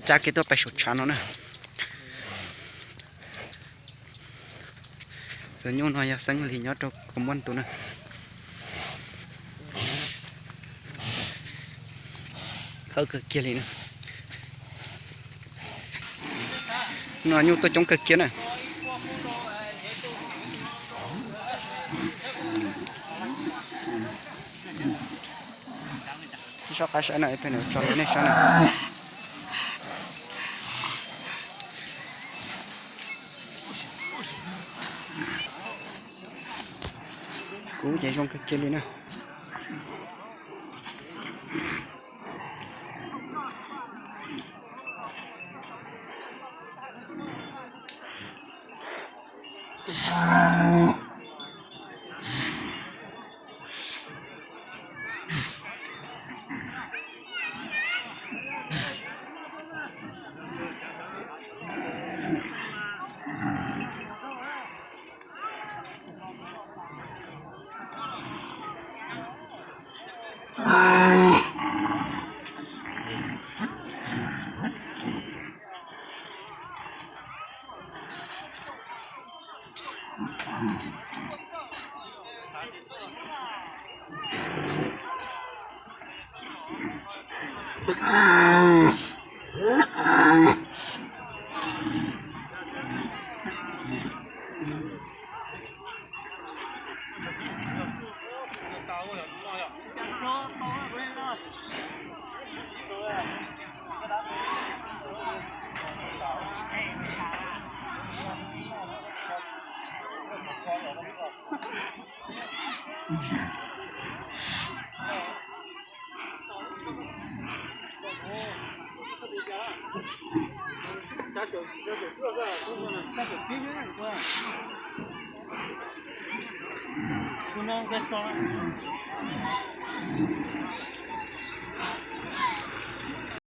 Tsa kiag tuaj pais saum tshav no na. Tus nyuj no yog Xeeb Lis nyob rau Kos Muas tus na. Thawj kawg kiag li na. No nyuj tuaj coob kawg kiag na. Soj qab saib no, peb tso rau nej saib na. Kub ces zoo kawg kiag li na.